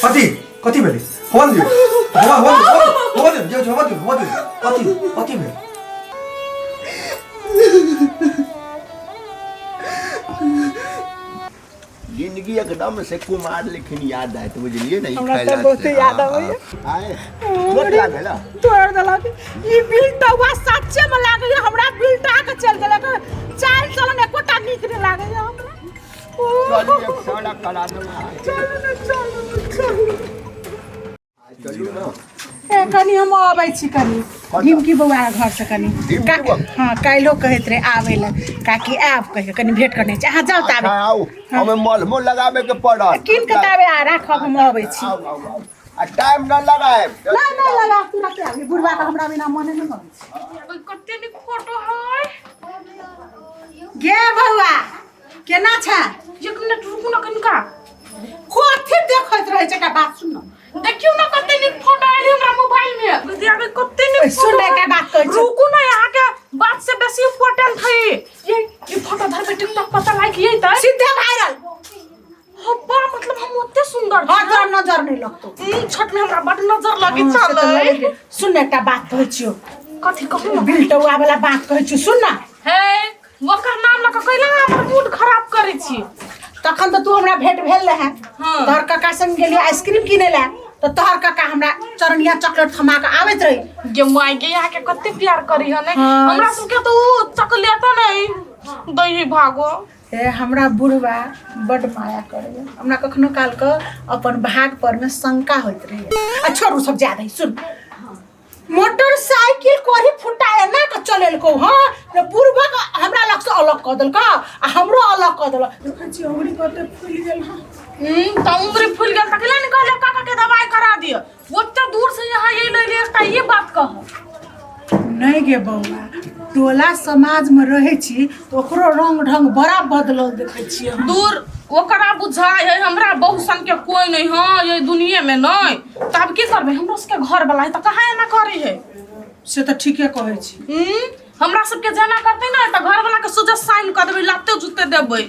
कथी कथी भेलै होवा दियौ होवा होवा दियौ होवा दियौ जे होवा दियौ होवा दियौ कथी कथी भेल जिंदगी एकदम से कुमार लेकिन याद आयत बुझलिए ने ई हमरा तऽ खैला से। बहुते याद हाँ, आबैया। हाँ। आय चोट लागल हँ? तोड़ देलक ई बिलटौआ सच्चे में लागैया हमरा बिलटा के चल गेलक चाल चलन एकोटा नीक नहि लागैया हमरा चलू एक सड़क करा दू चलू ने चलू चलू चलू ने ए कनी हम अबै छी कनी ढिमकी बौआ घर से कनी ढिमकी बौआ? हाँ काल्हिो कहैत रहे आबै लए काकी आयब कहिके कनी भेंट करने छै अहाँ जाउ ताबे अच्छा आउ हमें मलहमो लगाबे के पड़ल कीन के ताबे आ राखब हम अबै छी आउ आउ आउ आ टाइम न लगाएब नहि नहि लगा तुरते आबी बुढ़बा के हमरा बिना मने नहि लगै छै ओइ कते नीक फोटो है गे बौआ केना छै एक मिनट रुकू ना कनिका कथी देखैत रहै छै एकटा बात सुन न देखियौ ना कते नीक फोटो आयल हमरा मोबाइल में दीदी आगे कते नीक सुन फोटो एकटा है। बात कहै छी। रुकू ना यहाँ के बात से बेसी इम्पोर्टेंट है ये फोटो धरबे टिकटॉक पता लाइक ये त सीधे वायरल हब्बा मतलब हम ओते सुंदर हँ तोरा नजर नहि लगतौ छठ में हमरा बड नजर लगे हँ, से तऽ छलै लगै छै। सुन न एकटा बात कहै छियौ कथी कहू ना बिलटौआ वाला बात कहै छियौ सुन न हे ओकर नाम लऽ कऽ कैला हमर मूड खराब करै छी तखन तऽ तू हमरा भेंट भेल रहे हाँ। तोहर काका संग गेलियै आइसक्रीम किनै लए तऽ तोहर काका हमरा चरनिया चॉकलेट थमा कऽ आबैत रही गे माय गे यहाँ के कते प्यार करी हने हाँ। हमरा सबके तो उ चॉकलेटो नहीं दही भागो ए हमरा बुढ़वा बड माया करैया हमरा कखनो कालके अपन भाग परमे शंका होइत रहैया आ छोड़ू सब ज्यादा सुन मोटरसाइकिल कोही फुटा एना के चलेलको हँ जे बुढ़वा के हमरा लग से अलग कऽ देलको आ हमरो अलग कऽ देलक देखै छी अंगुरी कते फूलि गेल हँ त उंगरी फूल गेल त कैला नहीं कहले काका के दवाई करा दियो ओते दूर से यहाँ ये ले ले एकटा ये बात कहो नहि गे बौआ टोला समाजमे रहै छी तऽ ओकरो रंग ढंग बड़ा बदलल देखै छियै हम। दूर ओकरा बुझाय है हमरा बहु सन के कोई नहीं हाँ ये दुनिया में नहीं तब की करबे हमरो सबके घर वाला है त कहाँ एना करे है से तऽ ठीके कहै छी हमरा सबके जेना करते ना त घर वाला के सोझे साइन कर देबै लाते जूते देबै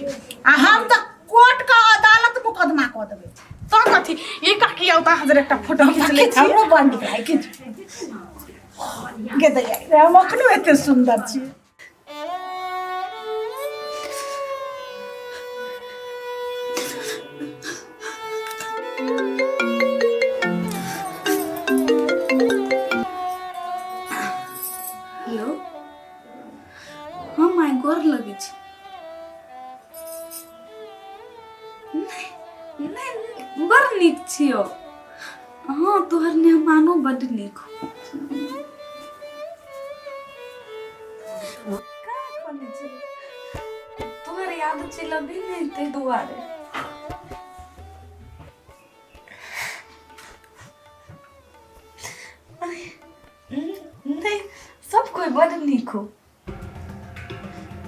आ हम तऽ कोर्ट के अदालत मुकदमा कऽ देबै तऽ कथी ये काकी आउ तऽ हाजर एकटा फोटो खींच लै छी हमरो बड़ नीक लागै खींच गे दैया रे, हम अखनो एते सुन्दर छी हेलो हाँ माय गोर लगै छी नहि नहि बड़ नीक छियौ हाँ तोहर मेहमानो बड्ड नीक हो कहाँ खनै छी तोहर याद चलि अभी नहि ताहि दुआरे नहि सब कोइ बड्ड नीक हो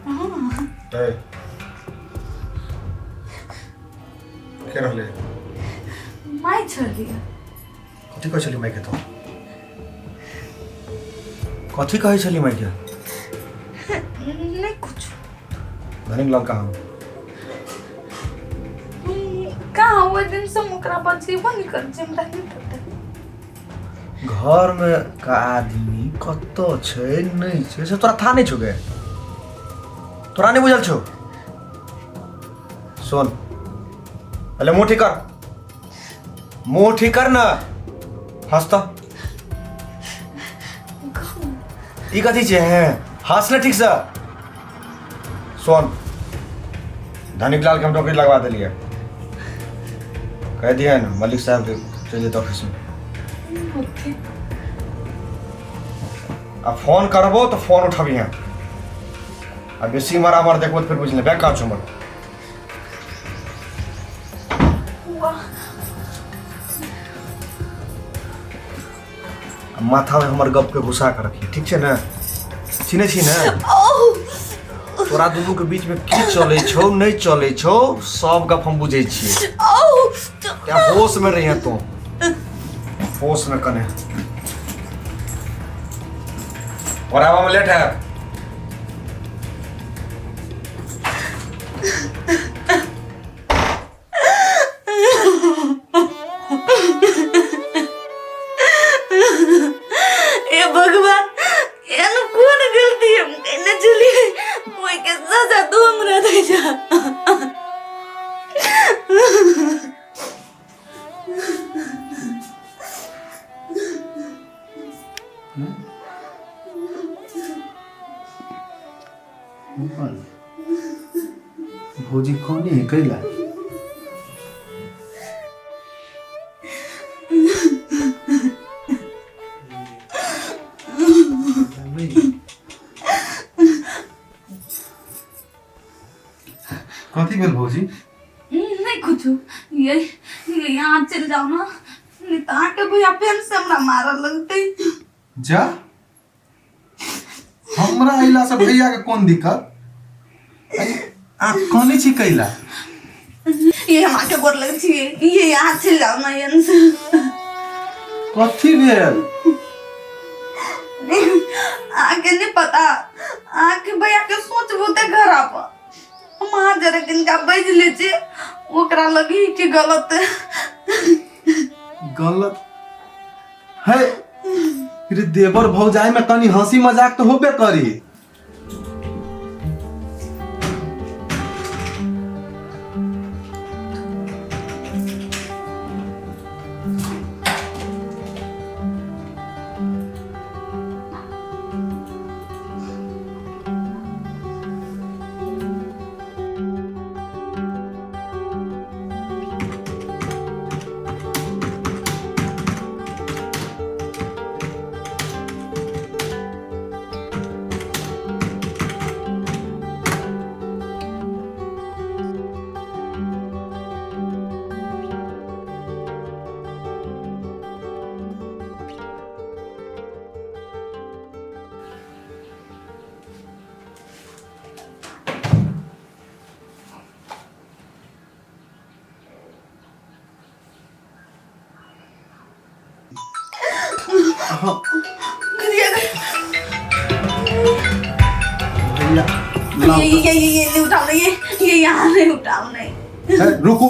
हाँ ए के रहले माय छलियै कथी कहै छली माइके तो कथी कहै छली माइके नहि कुछ धनिक लंका हम कहाँ ओहि दिन से हम ओकरा बचेबो नहि करै छी हमरा नहि पता घरमे का आदमी कतऽ छै नहि छै से तोरा था नहि छौ गे तोरा नहि बुझल छौ सुन पहले मुँह ठीक कर मुँह ठीक कर न हंस तऽ ई कथी छै हे हंस ने ठीक से सुन धनिक लाल के हम नौकरी लगवा देलियै कह दिए ने मलिक साहब के चलि जेतै ऑफिस में आ फोन करबो तो फोन उठबिहे आ बेसी मारा मार देखबो तो फिर बुझ ले बैक काट हमर आ माथा में हमर गप के घुसा के रखिए ठीक छै ने चिन्है छी ने तोरा दुनू के बीच में की चलै छौ नहीं चलै छौ सब गप हम बुझै छियै क्या होश में रहिए तू होश में कने और आवा में लेट है भौजी कौने है कैला कथी भेल भौजी? नहीं कुछ, ये यहाँ चल जाओ ना, नहीं तो आके भैया फेर से हमरा मारऽ लगतै। जा, हमरा अइला से भैया के कोन दिक्कत? आ कने छी कैला? ये हम आके गोर लग छी, ये यहाँ चल जाओ ना यन से। कथी भेल? आके नहीं पता, आके भैया के सोच बहुते खराब। हम अहाँ जरा किनका बाजि लै छी, ओकरा लगी कि गलत है। गलत है रे देवर भौजाई में तनी हंसी मजाक तो होबे करी। ये ये ये नहीं उठाओ नहीं, ये यहाँ नहीं उठाओ नहीं। रुकू,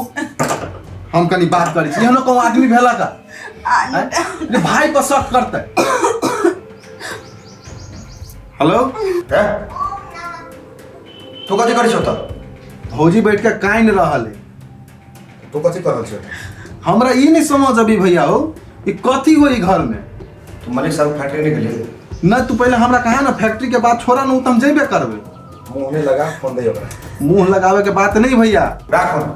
हम कनी बात करै छी। एहनो कोनो आदमी भेला का रे भाई पर शक करतै। हेलो, तू कथी करै छौ त? भौजी बैठ के कानि रहल है। तू कथी कर रहल छौ? हमरा ई नहीं समझ अभी भैया हो ई कथी होई घर में। तू मलिक साहब फैक्ट्री नहीं गेली न? तू पहले हमरा कहा ना फैक्ट्री के बात छोड़ा न, त हम जेबे करबे। मुंह नहीं लगा, फोन दे ओकरा। मुंह लगावे के बात नहीं भैया, राख फोन।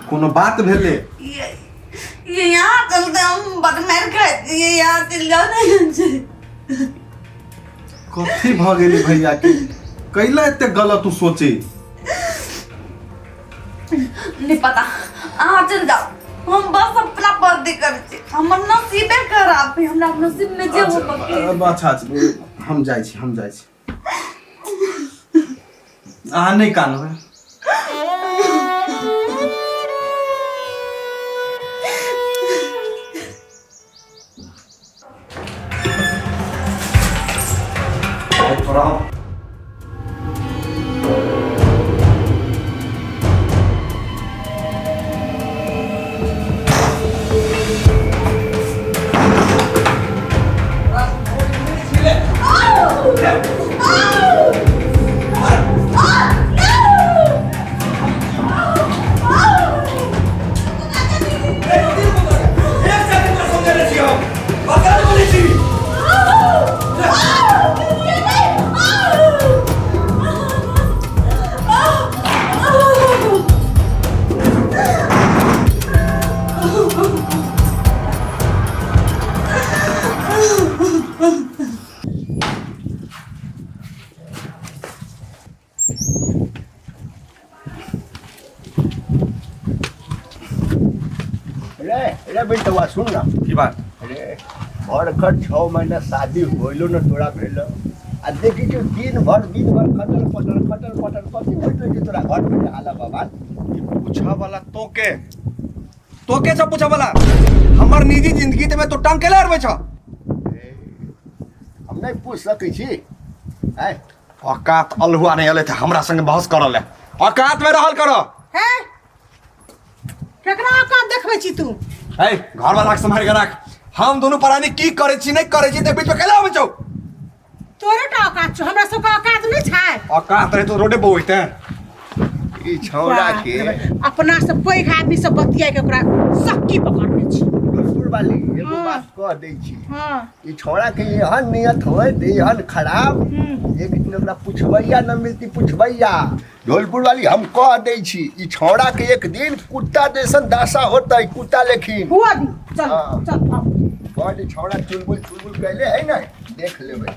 कोनो बात भेले? ये यहाँ चलते हम बड़ मार खाए, ये यहाँ चल जाओ ना। कथी भ गेली भैया के कैला एते गलत तू सोचे? नहीं पता, अहाँ चल जाओ, हम बस अपना पर्दे करै छी। हमर नसीबे खराब है, हमरा नसीब में जे हो पके। अच्छा अच्छा, हम जाइ छी, हम जाइ छी। अहाँ नहीं कानबै। अरे बेटवा सुन ना। की बात? अरे भर 6 महीना शादी होइलो न तोरा भेल, आ देखी जो दिन भर खटर पटर खटर पटर कथी होइत रहै तोरा घर में आला बाबा। पूछा वाला तोके तोके सब पूछा वाला हमर निजी जिंदगी ते में तो टांग केला अरबै छ। हम नहीं पूछ सकै छी। आय औकात अलहुआ नहीं अले थे हमरा संग बहस करल है। औकात में रहल करो। है केकरा औकात देखबै छी तू? ए घर वाला के संभाल के राख। हम दोनों प्राणी की करै छी नहीं करै छी ते बीच में केला आबै छौ? तोरे टा औकात छौ, हमरा सबके औकात नहीं छै। औकात रहे तो रोडे पर होइते। ई छौड़ा के अपना सब पैघ आदमी सब बतियाय के ओकरा सक्की पकड़ने छी। ढोलपुर वाली एगो हाँ। बात कह दै छी। हाँ। ई छोड़ा के एहन नियत होय त एहन खराब, एक दिन ओकरा पुछबैया न मिलती पुछबैया। ढोलपुर वाली हम कह दै छी, ई छौड़ा के एक दिन कुत्ता जैसन दशा होतै, कुत्ता लेखिन। हुआ दी, चल। हाँ। चल, आओ। बड छौड़ा चुलबुल चुलबुल कैले है ना, देख लेबै।